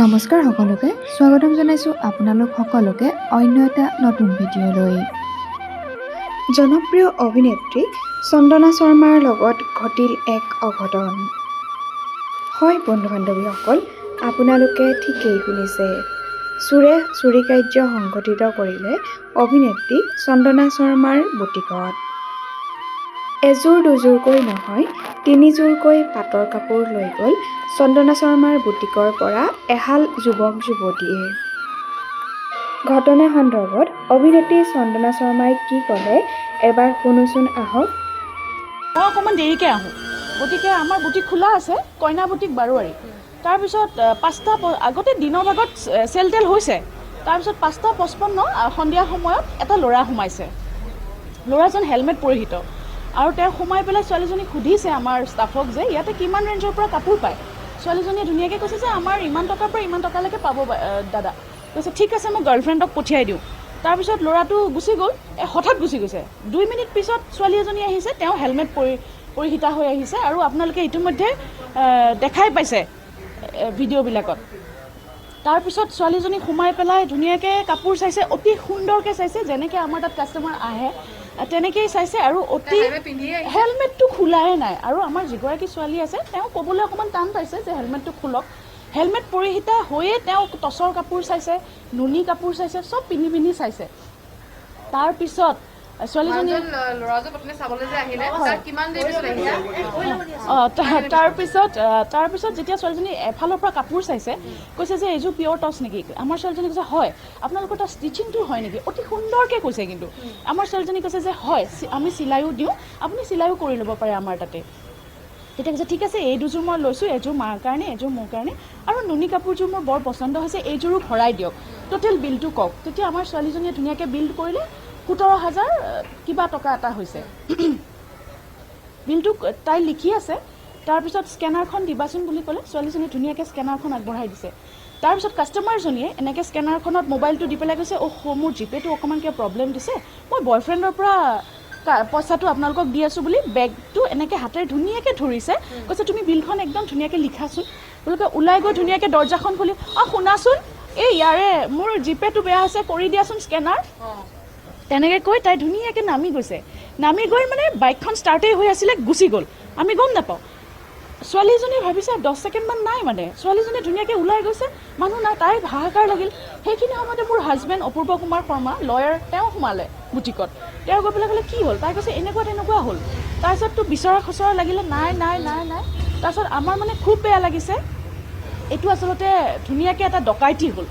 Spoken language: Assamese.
নমস্কাৰ সকলোকে, স্বাগতম জনাইছোঁ আপোনালোক সকলোকে অন্য এটা নতুন ভিডিঅ'লৈ। জনপ্ৰিয় অভিনেত্ৰী চন্দনা শৰ্মাৰ লগত ঘটিল এক অঘটন। হয় বন্ধু বান্ধৱীসকল, আপোনালোকে ঠিকেই শুনিছে। চোৰে চুৰি কাৰ্য সংঘটিত কৰিলে অভিনেত্ৰী চন্দনা শৰ্মাৰ বুটিকত। এযোৰ দুযোৰকৈ নহয়, তিনিযোৰকৈ পাটৰ কাপোৰ লৈ গ'ল চন্দনা শৰ্মাৰ বুটিকৰ পৰা এহাল যুৱক যুৱতীয়ে। ঘটনা সন্দৰ্ভত অভিনেত্ৰী চন্দনা শৰ্মাই কি ক'লে, এবাৰ শুনোচোন আহক। মই অকণমান দেৰিকৈ আহোঁ, গতিকে আমাৰ বুটিক খোলা আছে, কইনা বুটিক, বাৰোৱাৰী। তাৰপিছত 5টা আগতে দিনৰ ভাগত চেল তেল হৈছে। তাৰপিছত 5টা 55 সন্ধিয়া সময়ত এটা ল'ৰা সোমাইছে। ল'ৰাজন হেলমেট পৰিহিত আৰু তেওঁ সোমাই পেলাই ছোৱালীজনীক সুধিছে, আমাৰ ষ্টাফক, যে ইয়াতে কিমান ৰেঞ্জৰ পৰা কাপোৰ পায়। ছোৱালীজনীয়ে ধুনীয়াকৈ কৈছে যে আমাৰ ইমান টকাৰ পৰা ইমান টকালৈকে পাব দাদা। কৈছে, ঠিক আছে, মই গাৰ্লফ্ৰেণ্ডক পঠিয়াই দিওঁ। তাৰপিছত ল'ৰাটো গুচি গ'ল। হঠাৎ গুচি গৈছে। 2 মিনিট পিছত ছোৱালী এজনী আহিছে। তেওঁ হেলমেট পৰিহিতা হৈ আহিছে আৰু আপোনালোকে ইতিমধ্যে দেখাই পাইছে ভিডিঅ'বিলাকত। তাৰপিছত ছোৱালীজনী সোমাই পেলাই ধুনীয়াকৈ কাপোৰ চাইছে, অতি সুন্দৰকৈ চাইছে। যেনেকৈ আমাৰ তাত কাষ্টমাৰ আহে, তেনেকেই চাইছে আৰু অতি হেলমেটটো খোলাই নাই। আৰু আমাৰ যিগৰাকী ছোৱালী আছে, তেওঁ ক'বলৈ অকণমান টান পাইছে যে হেলমেটটো খোলক। হেলমেট পৰিহিতা হৈয়ে তেওঁ টচৰ কাপোৰ চাইছে, নুনি কাপোৰ চাইছে, চব পিন্ধি পিন্ধি চাইছে। তাৰপিছত ছোৱালীজনী ল'ৰাজন প্ৰথমে চাবলৈ যে আহিলে, তাৰ কিমান দেৰি পিছত আহিছে? অঁ, তাৰপিছত যেতিয়া ছোৱালীজনী এফালৰ পৰা কাপোৰ চাইছে, কৈছে যে এইযোৰ পিয়'ৰ টচ নেকি? আমাৰ ছোৱালীজনী কৈছে, হয়। আপোনালোকৰ তাত ষ্টিচিংটো হয় নেকি? অতি সুন্দৰকৈ কৈছে। কিন্তু আমাৰ ছোৱালীজনী কৈছে যে হয়, আমি চিলাইও দিওঁ, আপুনি চিলাইও কৰি ল'ব পাৰে আমাৰ তাতে। তেতিয়া কৈছে, ঠিক আছে, এই দুযোৰ মই লৈছোঁ, এযোৰ মাৰ কাৰণে, এযোৰ মোৰ কাৰণে, আৰু নুনি কাপোৰযোৰ মোৰ বৰ পচন্দ হৈছে, এইযোৰো ভৰাই দিয়ক। টোটেল বিলটো কওক। তেতিয়া আমাৰ ছোৱালীজনীয়ে ধুনীয়াকৈ বিল কৰিলে। 17,000 কিবা টকা এটা হৈছে। বিলটো তাই লিখি আছে। তাৰপিছত স্কেনাৰখন দিবাচোন বুলি ক'লে। ছোৱালীজনীয়ে ধুনীয়াকৈ স্কেনাৰখন আগবঢ়াই দিছে। তাৰপিছত কাষ্টমাৰজনীয়ে এনেকৈ স্কেনাৰখনত মোবাইলটো দি পেলাই কৈছে, অ' মোৰ জিপে'টো অকণমান কিবা প্ৰব্লেম দিছে, মই বয়ফ্ৰেণ্ডৰ পৰা পইচাটো আপোনালোকক দি আছোঁ বুলি বেগটো এনেকৈ হাতেৰে ধুনীয়াকৈ ধৰিছে। কৈছে, তুমি বিলখন একদম ধুনীয়াকৈ লিখাচোন বুলি কৈ ওলাই গৈ ধুনীয়াকৈ দৰ্জাখন খুলি, অঁ শুনাচোন, এই ইয়াৰে মোৰ জিপে'টো বেয়া হৈছে, কৰি দিয়াচোন স্কেনাৰ, তেনেকৈ কৈ তাই ধুনীয়াকৈ নামি গৈছে। নামি গৈ মানে বাইকখন ষ্টাৰ্টেই হৈ আছিলে, গুচি গ'ল। আমি গম নাপাওঁ। ছোৱালীজনীয়ে ভাবিছে 10 ছেকেণ্ডমান নাই, মানে ছোৱালীজনী ধুনীয়াকৈ ওলাই গৈছে, মানুহ নাই, তাই হাহাকাৰ লাগিল। সেইখিনি সময়তে মোৰ হাজবেণ্ড অপূৰ্ব কুমাৰ শৰ্মা, লয়াৰ, তেওঁ সোমালে বুটিকত। তেওঁ গৈ পেলাই ক'লে, কি হ'ল? তাই কৈছে, এনেকুৱা তেনেকুৱা হ'ল। তাৰপিছততো বিচৰা খচৰা লাগিলে, নাই নাই নাই নাই। তাৰপিছত আমাৰ মানে খুব বেয়া লাগিছে। এইটো আচলতে ধুনীয়াকৈ এটা ডকাইতি হ'ল।